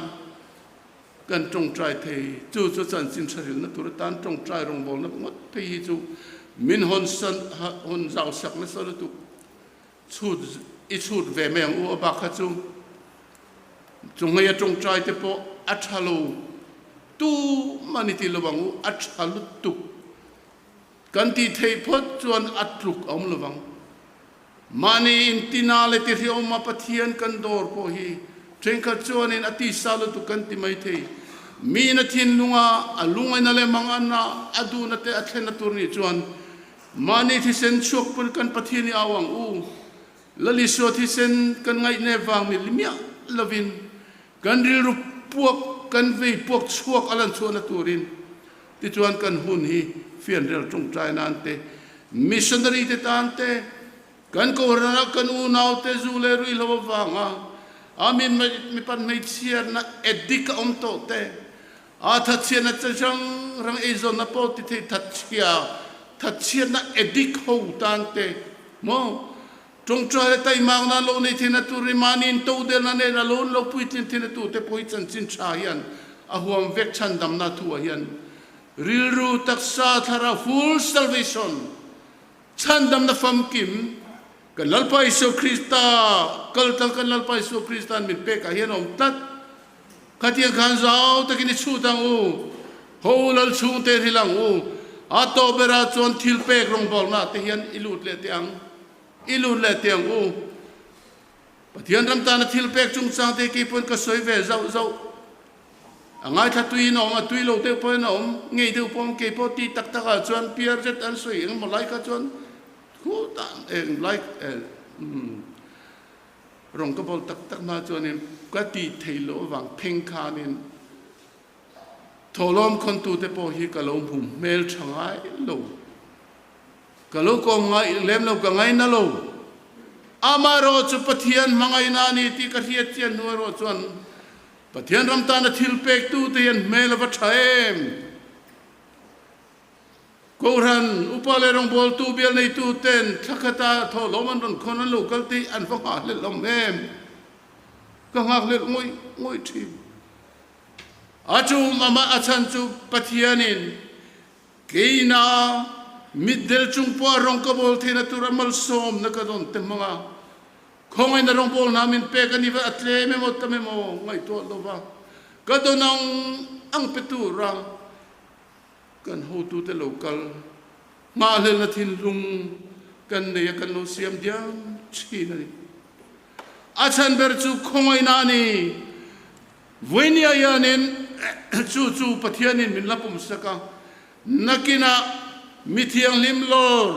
Kan tawngtai thei, chu chu chanchin tha rilna tur atan tawngtai rawngbawlna ngawt phei hi chu min hawn san hawn zau sak nasa lutuk chhut i chhut ve mai ang u a bak kha chu chunghei a tawngtai te pawh a tha lo tu mah ni ti lo ang u a tha lutuk kan tih theih phawt chuan a tluk a awm lovang. Mahni intina leh tihriawma Pathian kan dawr pawh hi thenkhat chuanin a tisa lutuk kan ti mai thei. Miin a thinlunga a lungaina leh manganna a duhna te a thlenna tur nih chuan mahni thisen chhuak pawn kan Pathian i au ang u. Lal Isua thisen kan ngaihnep vang ni miah lovin kan rilru puak kan vei puak chhuak a lan chhuahna turin Tichuan kan hun hi fianrial tawngtai nan te, missionary te tan te, kan kohhranah kan unau te zu leh ruihhlo avanga a mi mipat hmeichhiatna addict a awm tawh te, a thatchhiatna chi hrang hrang eizawnna pawh ti thei thatchhia thatchhiatna addict ho tan te maw tawngtai leh taimak nan lo nei thina tur hi mahni in to delna nen a lo lo puitlin thina tu te pawh hi chanchin tha hian a huam vek chhandamna thu ah hian rilru taksa thlarau full salvation chhandamna famkim. Kan Lalpa Isua Krista kal tlang kan Lalpa Isua Krista'n min pekah hian a awm tlat. Khatiang khan zau takin i chhut ang u, ho u lal chhungte hril ang u, a tawp berah chuan thil pek rawngbawlnaah te hian i lut leh teh ang, i lut leh teh ang u. Pathian ram tana thil pek chungchang te kei pawn ka sawi ve zauh zauh. A ngaithla tuiin a awm, a tui lo deuh pawhin a awm, ngei deuh pawh a awm, kei pawh ti tak takah chuan piar zet an sawi engemaw lai kha chuan Khutah eng lai rawng ka bawl tak tak hma chuanin ka tih theih loh avang pheng khanin thawhlawm khawntute pawh hi ka lo hmu hmel tha ngai lo, ka lo kawm ngai lem lo, ka ngaina lo. Amaherawh chu Pathian hmangaihna a ni tih ka hriat chian hnu erawh chuan Pathian ram tana thil pektute hian hmel a va tha em? Kohhran upa leh rawngbawltu bial neitu ten thla khata thawhlawm an rawn khawn an lo kal tih an va nghahhlelh awm em? Ka nghakhlelh ngawih ngawih thin. A chu amah a chhan chu Pathianin keina mitdel chung pawha rawng ka bawl theihna tur a malsawmna ka dawn te hmanga khawngaihna rawngbawlna min pek a ni va a tlem emaw tam emaw ngaihtuah lova ka dawn ang ang pe tura Kan hotute lo kal nghahhlelna thinlung kan nei a, kan lo siam diam thin a ni. A chhan ber chu khawngaihna a ni. Vawinia hianin chu chu Pathianin min la pumsak a, nakinah mi thianghlim lawr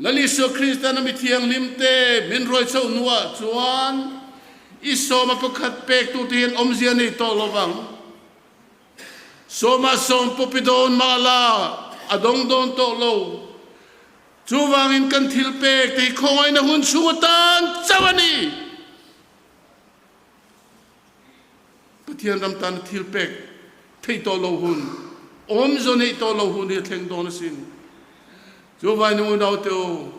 Lal Isua Krista'n a mi thianghlimte min ruai chhoh hnuah chuan i sawma pakhat pek turte hian awmzia nei tawh lo vang. Sawma sawm pawpi dawn mah la a dawng dawn tawh lo. Chuvangin kan thil pek te hi khawngaihna hun chhung atan chauh a ni. Pathian ram tana thil pek theih tawh lo hun, awmzaw neih tawh lo hun hi a thleng dawn asin. Chuvangin unaute u,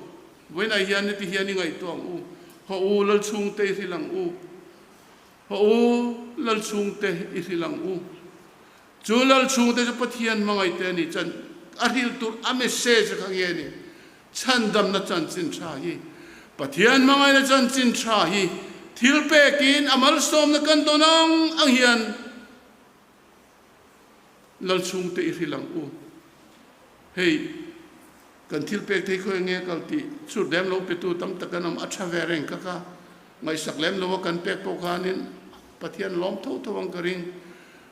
vawiinah hian heti hian i ngaihtuah ang u, Haw u, Lalchhungte i hrilh ang u. Haw u, lal chhungte i hrilh ang u. Chu lal chhungte chu Pathian hmangaihte a ni. Chan a hrilh tur a message kha nge ni? Chhandamna chanchin tha hi, Pathian hmangaihna chanchin tha hi thil pekin a malsawmna kan dawn ang ang hian lal chhungte i hrilh ang u. Hei, kan thil pek thei khawi nge kal tih chhut lem lo petu tam tak an awm a tha ve reng kha kha. Ngaihsak lem lo a kan pek pawh khanin Pathian lawm tho tho ang ka ring.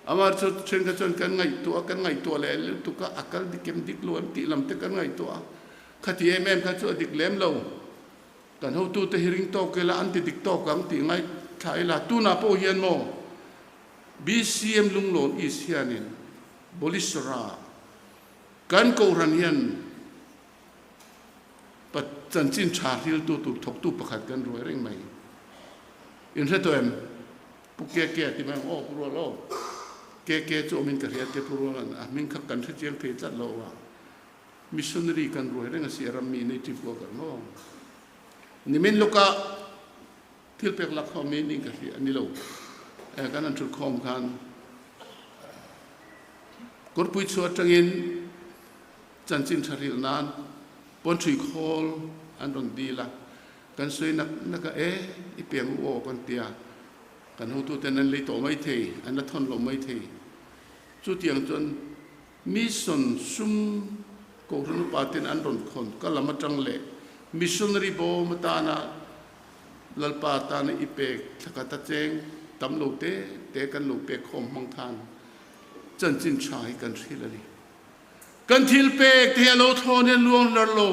Amah chu thenkhat chuan kan ngaihtuah a, kan ngaihtuah leh lutuk a, a kal dik em dik lo em tih lam te kan ngaihtuah a. Khati em em kha chu a dik lem lo. Kan hotute hi ring tawk ila an ti dik tawk ang tih ngaithla ila. Tunah pawh hian maw BCM Lunglawn East hianin Bolisara kan Kohhran hian Pa chanchin tha hriltu tur thawktu pakhat kan ruai reng mai. In hre tawh em? Pu KK a ti mai ang aw, Pu Rual aw. KK chu awmin ka hria tia Pu Ruala'n a hming kha kan hre chiang thei tlat lo a. Missionary kan ruai reng a si a ram mi native worker maw. Nimin lawka thil pek lak ho mi ning ka hria a ni lo. Eh kan han thut khawm khan kawrpui chhuah atangin Chanchin tha hrilh nan pawnṭhui khawl an rawn dil a, kan sawi nak nak a, e, i piang u aw kan ti a, kan hotuten an lei tawh maithei, an la thawn lo maithei. Chutiang chuan mission sum Kohhran upa ten an rawn khawn ka lam atang leh missionary bawm atana Lalpa tana i pek thlakhat a cheng tam lo te te kan lo pek khawm hmang khan chanchin tha hi kan hrilh a ni. Kan thil pek te hi a lo thlawn hian luang hlar lo.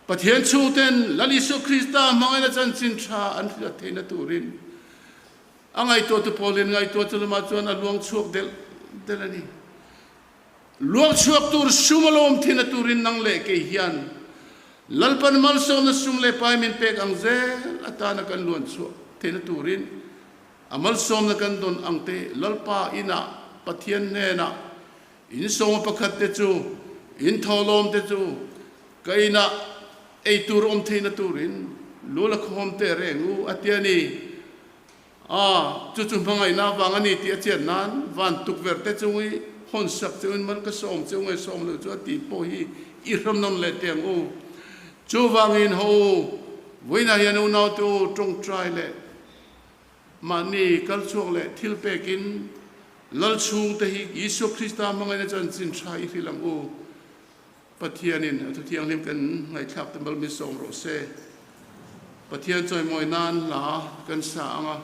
Pathian chhungten Lal Isua Krista hmangaihna chanchin tha an hriat theihna turin a ngaihtuahtu pawlin ngaihtuah chu lamah chuan a luang chhuak delh delh a ni. Luang chhuak tur sum a lawm theihna turin nang leh kei hian Lalpan malsawmna sum leh pai min pek ang zel atana kan luan chhuah theihna turin A malsawmna kan dawn ang te Lalpa inah Pathian hnenah in sawma pakhat te chu in thawhlawm te chu ka inah ei tur awm theihna turin lu la khawm teh reng u a ti a ni. A, chu chu hmangaihna avang a ni tih a chian nan van tukverh te chung i hawn sak chungin mal ka sawm che u nge sawm lo chu a tih pawh hi i hram nawn leh teh ang u. Chuvangin ho u, vawiinah hian unaute u tawngtai leh mahni kal chhuak leh thil pekin Lal chhungte hi Isua Krista hmangaihna chanchin tha i hrilh ang u. Pathianin a Thuthianghlim kan ngaihthlak te mal min sawm rawh se. Pathian chawimawi nan hla kan sa ang a,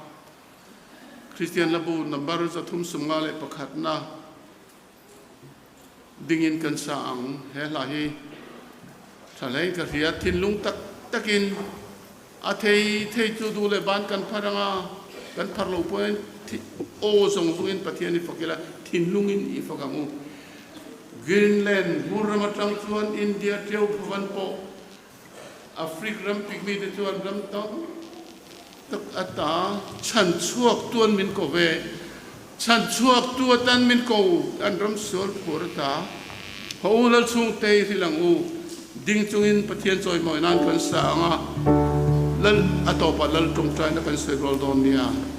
Kristian hlabu number 351 na dingin kan sa ang. He hla hi tha hlein ka hria, thinlung tak takin a thei thei chu duh leh ban kan phar ang a, kan phar loh pawhin aw zawng zawngin Pathian i fak ila, thinlungin i fak ang u. Greenland hmur ram atang chuan India ṭeu phavan pawh Afric ram pygmy te chuan ram tam tak ata chhan chhuak tuan min ko ve. Chhan chhuak tu atan min ko an ram sual phur ata. Haw u Lalchhung te i hrilh ang u. Ding chungin Pathian chawimawi nan kan sa ang a, Lal a tawpah Lal tawngtaina kan sawi rual dawn nia.